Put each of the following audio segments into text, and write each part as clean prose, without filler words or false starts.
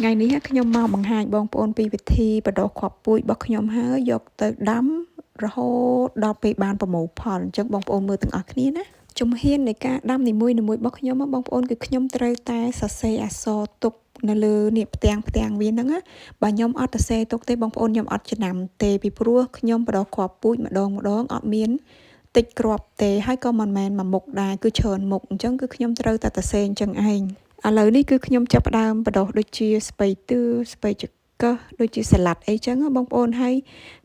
ថ្ងៃនេះខ្ញុំមកបង្ហាញបងប្អូនពីវិធីបណ្ដុះគ្រាប់ពូជរបស់ខ្ញុំហើយយកទៅដាំរហូតដល់ពេលបានប្រមូលផលអញ្ចឹងបងប្អូនមើលទាំងអស់គ្នាណាជំហាននៃការដាំនីមួយៗរបស់ខ្ញុំបងប្អូនគឺខ្ញុំត្រូវតែសរសេរអក្សរទុកនៅលើនេះផ្ទាំងផ្ទាំងវាហ្នឹងណាបើខ្ញុំអត់សរសេរទុកទេបងប្អូនខ្ញុំអត់ចំណាំទេពីព្រោះខ្ញុំបណ្ដុះគ្រាប់ពូជម្ដងម្ដងអត់មានតិចគ្រាប់ទេហើយក៏មិនមែនមួយមុខដែរគឺច្រើនមុខអញ្ចឹងគឺខ្ញុំត្រូវតែសរសេរអញ្ចឹងឯងឥឡូវនេះគឺខ្ញុំចាប់ផ្ដើមបណ្ដុះដូចជាស្ពៃទឿស្ពៃចង្កឹះដូចជាសាឡាត់អីចឹងបងប្អូនហើយ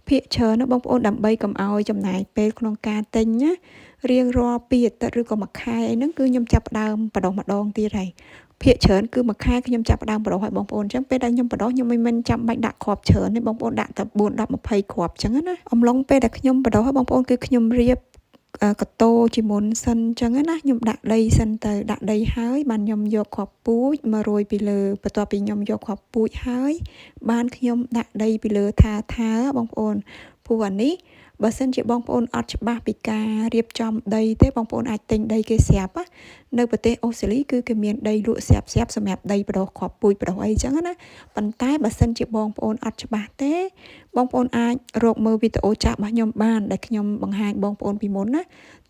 ភាកច្រើនណាបងប្អូនដើម្បីកុំឲ្យចំណាយពេលក្នុងការទិញណារៀងរាល់2អាទិត្យឬក៏មួយខែអីហ្នឹងគឺខ្ញុំចាប់ផ្ដើមបណ្ដុះម្ដងទៀតហើយភាកច្រើនគឺមួយខែខ្ញុំចាប់ផ្ដើមបណ្ដុះឲ្យបងប្អូនអញ្ចឹងពេលដែលខ្ញុំបណ្ដុះខ្ញុំមិនមែនចាំបាច់ដាក់គ្រាប់ច្រើនទេបងប្អូនដាក់តែ4 10 20គ្រាប់អញ្ចឹងណាអំឡុងពេលដែលខ្ញុំបណ្ដុះបងប្អូនគឺខ្ញុំរៀបកតោជាមុនសិនអញ្ចឹងណាខ្ញុំដាក់ដីសិនទៅដាក់ដីហើយបានខ្ញុំយកគ្រាប់ពូជមករោយពីលើបន្ទាប់ពីខ្ញុំយកគ្រាប់ពូជហើយបានខ្ញុំដាក់ដីពីលើថាថាបងប្អូនព្រោះអានេះបើសិនជាបងប្អូនអត់ច្បាស់ពីការរៀបចំដីទេបងប្អូនអាចទិញដីគេស្រាប់នៅប្រទេសអូស្ត្រាលីគឺគេមានដីលក់ស្រាប់ស្រាប់សម្រាប់ដីបណ្ដុះគ្រាប់ពូជបណ្ដុះអីចឹងណាប៉ុន្តែបើសិនជាបងប្អូនអត់ច្បាស់ទេបងប្អូនអាចរកមើលវីដេអូចាស់របស់ខ្ញុំបានដែលខ្ញុំបង្ហាញបងប្អូនពីមុនណា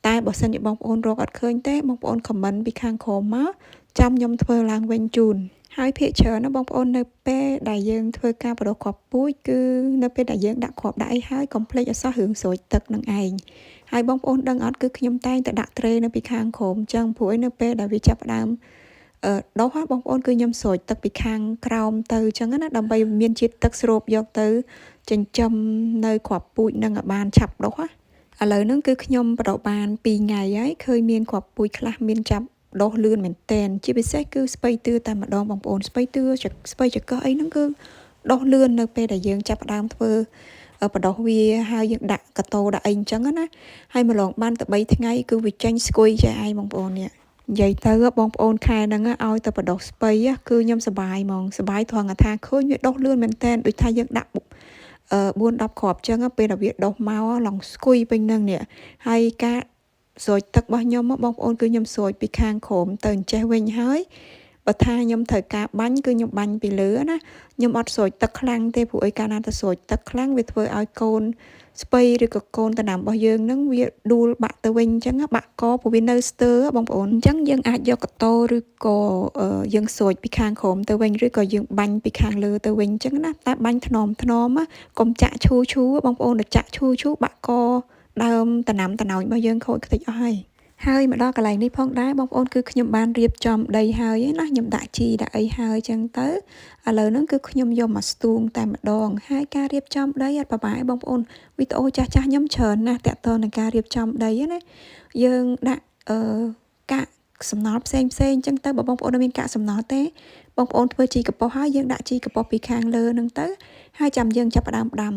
តែបើសិនជាបងប្អូនរកអត់ឃើញទេបងប្អូន comment ពីខាងក្រោមមកចាំខ្ញុំធ្វើឡើងវិញជូនហើយភាគច្រើនណាបងប្អូននៅពេលដែលយើងធ្វើការបណ្ដុះគ្រាប់ពូជគឺនៅពេលដែលយើងដាក់គ្រាប់ដាក់អីហើយកុំភ្លេចឲ្យសោះរឿងស្រោចទឹកនឹងឯងហើយបងប្អូនដឹងអត់គឺខ្ញុំតែងតែដាក់ត្រេនៅពីខាងក្រោមអញ្ចឹងព្រោះឯនៅពេលដែលវាចាប់ផ្ដើមអឺដុះបងប្អូនគឺខ្ញុំស្រោចទឹកពីខាងក្រោមទៅអញ្ចឹងណាដើម្បីមានជាតិទឹកស្រូបយកទៅចិញ្ចឹមនៅគ្រាប់ពូជនឹងឲ្យបានឆាប់ដុះណាឥឡូវហ្នឹងគឺខ្ញុំបណ្ដុះបាន2ថ្ងៃហើយឃើញមានគ្រាប់ពូជខ្លះមានចាប់ដុះលឿនមែនតែនជាពិសេសគឺស្ពៃទឿតែម្ដងបងប្អូនស្ពៃទឿស្ពៃចង្កឹះអីហ្នឹងគឺដុះលឿននៅពេលដែលយើងចាប់ផ្ដើមធ្វើបណ្ដុះវាហើយយើងដាក់កតោដាក់អីអញ្ចឹងណាហើយម្លងបានតែ3ថ្ងៃគឺវាចេញស្គុយចេះឯងបងប្អូននេះនិយាយទៅបងប្អូនខែហ្នឹងឲ្យតែបណ្ដុះស្ពៃគឺខ្ញុំសប្បាយហ្មងសប្បាយត្រង់ថាឃើញវាដុះលឿនមែនតែនដូចថាយើងដាក់4 10គ្រាប់ចឹងពេលដែលវាដុះមកឡងស្គុយពេញនឹងនេះហើយការស្រោចទឹករបស់ខ្ញុំបងប្អូនគឺខ្ញុំស្រោចពីខាងក្រោមទៅអញ្ចេះវិញហើយបើថាខ្ញុំត្រូវការបាញ់គឺខ្ញុំបាញ់ពីលើណាខ្ញុំអត់ស្រោចទឹកខ្លាំងទេព្រោះអីកាលណាទៅស្រោចទឹកខ្លាំងវាធ្វើឲ្យកូនស្ពៃឬក៏កូនដំណាំរបស់យើងនឹងវាដួលបាក់ទៅវិញអញ្ចឹងបាក់កព្រោះវានៅស្ទើបងប្អូនអញ្ចឹងយើងអាចយកកតោឬក៏យើងស្រោចពីខាងក្រោមទៅវិញឬក៏យើងបាញ់ពីខាងលើទៅវិញអញ្ចឹងណាតែបាញ់ថ្នមថ្នមកុំចាក់ឈូឈូបងប្អូនទៅចាក់ឈូឈូបាក់កដើមដំណាំតំណោញរបស់យើងខូចខ្ទេចអស់ហើយហើយមកដល់កន្លែងនេះផងដែរបងប្អូនគឺខ្ញុំបានរៀបចំដីហើយណាខ្ញុំដាក់ជីដាក់អីហើយចឹងទៅឥឡូវហ្នឹងគឺខ្ញុំយកមកស្ទូងតែម្ដងហើយការរៀបចំដីអត់ប្រហែលបងប្អូនវីដេអូចាស់ចាស់ខ្ញុំច្រើនណាស់តាក់ទងនឹងការរៀបចំដីណាយើងដាក់អឺកាកសំណល់ផ្សេងផ្សេងអញ្ចឹងទៅបើបងប្អូនមានកាកសំណល់ទេបងប្អូនធ្វើជីកប៉ុសហើយយើងដាក់ជីកប៉ុសពីខាងលើហ្នឹងទៅហើយចាំយើងចាប់ផ្ដើមដាំ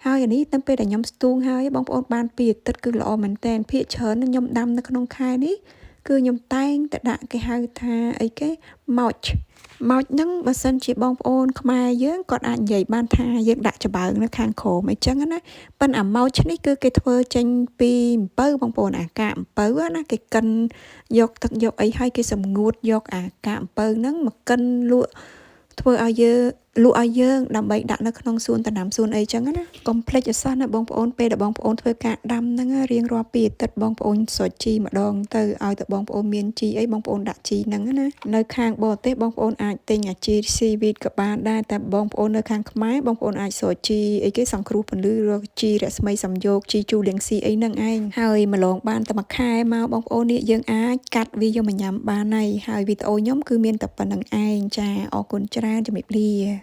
ហើយអានេះនៅពេលដែលខ្ញុំស្ទូងហើយបងប្អូនបានពីអាទិត្យគឺល្អមែនតែនភាគច្រើនខ្ញុំដាំនៅក្នុងខែនេះគឺខ្ញុំតែងតែដាក់គេហៅថាអីគេ mulch mulch ហ្នឹងបើសិនជាបងប្អូនខ្មែរយើងគាត់អាចនិយាយបានថាយើងដាក់ចំបើងនៅខាងក្រោមអីចឹងណាប៉ុន្តែអា mulch នេះគឺគេធ្វើចេញពីអំពៅបងប្អូនអាកាកអំពៅណាគេកិនយកទឹកយកអីហើយគេសម្ងួតយកអាកាកអំពៅហ្នឹងមកកិនលក់ធ្វើឲ្យយើងលក់ឲ្យយើងដើម្បីដាក់នៅក្នុងសួនដំណាំសួនអីចឹងណាកុំភ្លេចឲ្យសោះណាបងប្អូនពេលដែលបងប្អូនធ្វើការដាំហ្នឹងរៀងរាល់ពីអាទិត្យបងប្អូនស្រោចជីម្ដងទៅឲ្យតែបងប្អូនមានជីអីបងប្អូនដាក់ជីហ្នឹងណានៅខាងបរទេសបងប្អូនអាចទិញអាជី seaweed ក៏បានដែរតែបងប្អូននៅខាងខ្មែរបងប្អូនអាចស្រោចជីអីគេសង្គ្រោះពន្លឺឬជីរស្មីសំយោគជីជូរលាងស៊ីអីហ្នឹងឯងហើយម្លងបានតែមួយខែមកបងប្អូននេះយើងអាចកាត់វាយកមកញ៉ាំបានហើយហើយវីដេអូខ្ញុំគឺមានតែប៉ុណ្្នឹងឯងចាអរគុណច្រើនជំរាបលា។